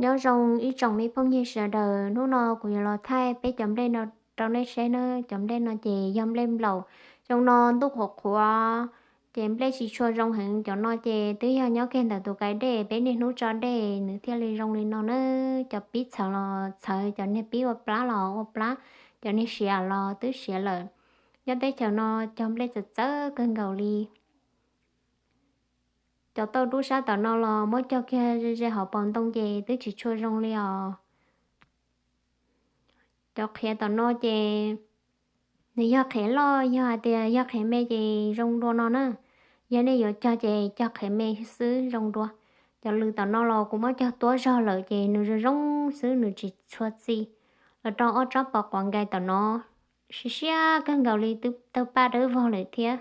Nyob zoo ib tsoom me phooj ywg sawv daws, hnub no kuv yuav los thaij peb cov nplej no rau nej saib na. Cov nplej no ces yog nplej nplaum. Xyoo no ntuj qhuav qhuav ces nplej tsis tshua zoo heev. Cov no ces twb yog nyob kiag ntawm tus kais dej, peb niaj hnub tso dej nws thiaj li zoo li no na. Cov pib txhawv los txhawv, cov niag pib ua plab los ua plab, cov niag siav los twb siav lawm. Nyob teb chaws no cog nplej txawv txawv kawg nkaus li. Cov tauj dub sab tom no los muab cog kiag ze ze hauv paus ntoo ces twb tsis tshua zoo li os. Cov qhiav tom no ces nws yog qhiav loj, yog hais tias yog qhiav me ces zoo dua no na. Yog nej yuav cog ces cog qhiav me xwb zoo dua. Cov lws tom no los kuv muab cog tuab zog lawm ces nws zoo zoo xwb, nws tsis tshua txi. Los rau ob tsob pos quav nkais tom no, siab siab kawg nkaus li, twb tawg paj dawb vog lawm thiab.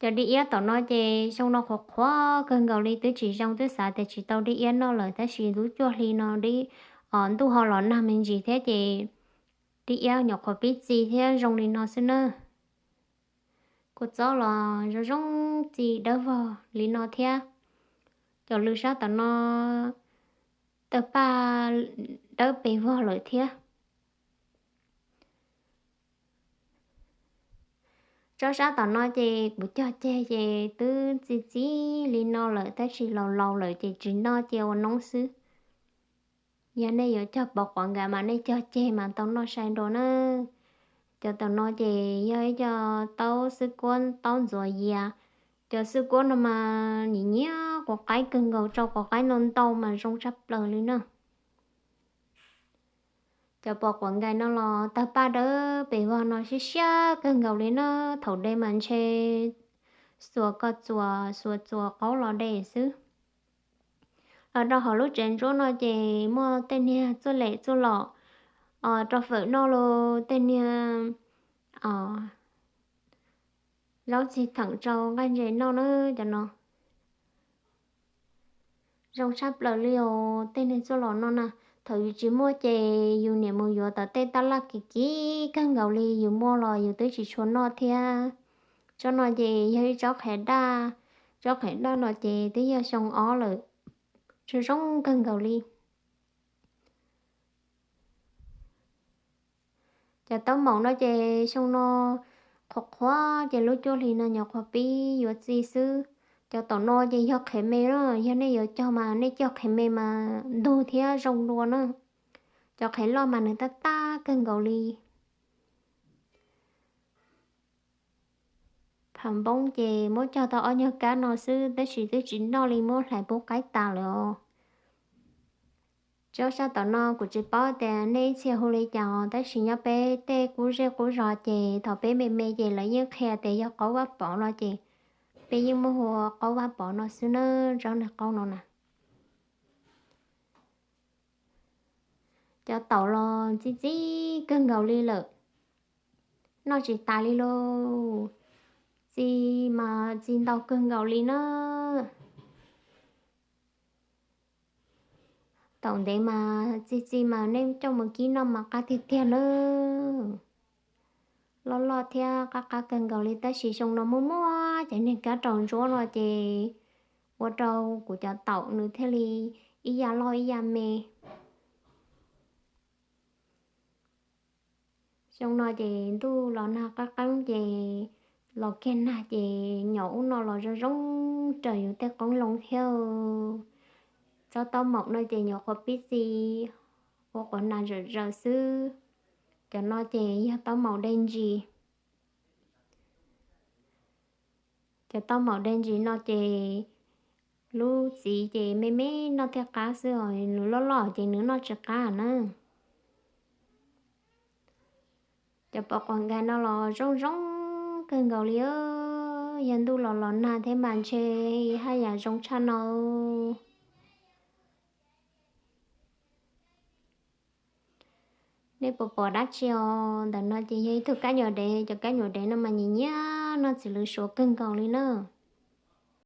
Cov dib iab tom no ces xyoo no qhuav qhuav kawg nkaus li, twb tsis zoo, twb xav tias tsis tau dib iab noj lawm, tab sis lub cuaj hli no dib, ntuj ho los nag me ntsis thiab ces dib iab nyuam qhuav pib txi thiab zoo li no xwb na. Kua txob los zoo zoo txi dawb vog li no thiab. Cov lws sab tom no tawg paj dawb pes vog lawm thiab. Tsob sab tom no ces kuv cog ceg ces twb txi txi li no lawm, tab sis laus laus lawm ces tsis noj, cia ua noob xwb. Yog nej yuav cog pos quav nkais mas nej cog ceg mas tau noj sai dua na. Cov tom no ces yog ib co taub xwb kuab, taub ntxuav yias. Cov xwb kuab no mas nyiam nyiam quav qaib kawg nkaus, tso quav qaib ntau ntau mas zoo tshaj plaws li na. Cov pos quav nkais no los tawg paj dawb pes vog no siab siab kawg nkaus li na. Thaum de mas ntshe xuas ko txuas, xuas txuas qaub los de xwb. Los rau hauv lub tsev ntsuab no ces muaj tej niag txuaj lem txuaj lom rau fawm noj los tej niag zaub txhim theem rau nqaij ntses noj na. Cov no zoo tshaj plaws li os, tej niag txuaj lom no na. Thaum yus tsis muaj ces yus niam mus yuav tom tej tab laj kim kim kawg nkaus li, yus muaj los yus twb tsis tshua noj thiab. Tsob no ces yog ib tsob qhiav daj, tsob qhiav daj no ces twb yog xyoo ob lawm, zoo zoo kawg nkaus li. Cov taub maum no ces xyoo no qhuav qhuav ces lub cuaj hli no nyuam qhuav pib yuav txi xwb. Cov tom no ces yog qhiav me na, yog nej yuav cog mas nej cog qhiav me mas ntug thiab zoo dua na. Cov qhiav loj mas nws tab tab kawg nkaus li. Pham npoob ces muab cog tau ob nyuag kab no xwb, tab sis twb tsis noj li, muab hlais pub qaib tas lawm os. Tsob sab tom no kuv tsis paub tias nej ib txhia hu li cas os, tab sis nyob peb tej qub zej qub zos ces thaum peb me me ces lawv yeej qhia tias yog qaub vaj pov no ces peb yeej muaj hu ua qaub vaj pov no xwb na, tsob niag qaub no na. Cov taum los txi txi kawg nkaus li lawm, noj tsis tas li lauj. Txi mas txi ntau kawg nkaus li na. Taum ntev mas txi txi mas nej coj mus kib noj mas qab tiag tiag na. Loj loj thiab qab qab kawg nkaus li, tab sis xyoo no muaj muaj cov niag kab raus ntsuab no ces ua rau kuv cov taum nws thiaj li ib yam loj ib yam me. Xyoo no ces ntuj los nag qab qeeb ces los kiag nag ces nyom ub no los zoo zoo raws yus tej qoob loo thiab. Tsob taub maum no ces nyuam qhuav pib txi ua quav nas zawm zaws xwb. Cov no ces yog taub maum dej ntsis. Cov taub maum dej ntsis no ces lub txiv ces me me noj thiaj qab xwb os, nws loj loj ces nws noj tsis qab na. Cov pos quav nkais no los zoo zoo kawg nkaus li, yog ntuj los los nag thiab mas ntshe haj yam zoo tshaj no. Nej puas pom dab tsi os? Ntawm no ces yog ib tug kab nyuam dev, cov kab nyuam dev no mas nyiam nyiam noj txiv lws suav kawg nkaus li na.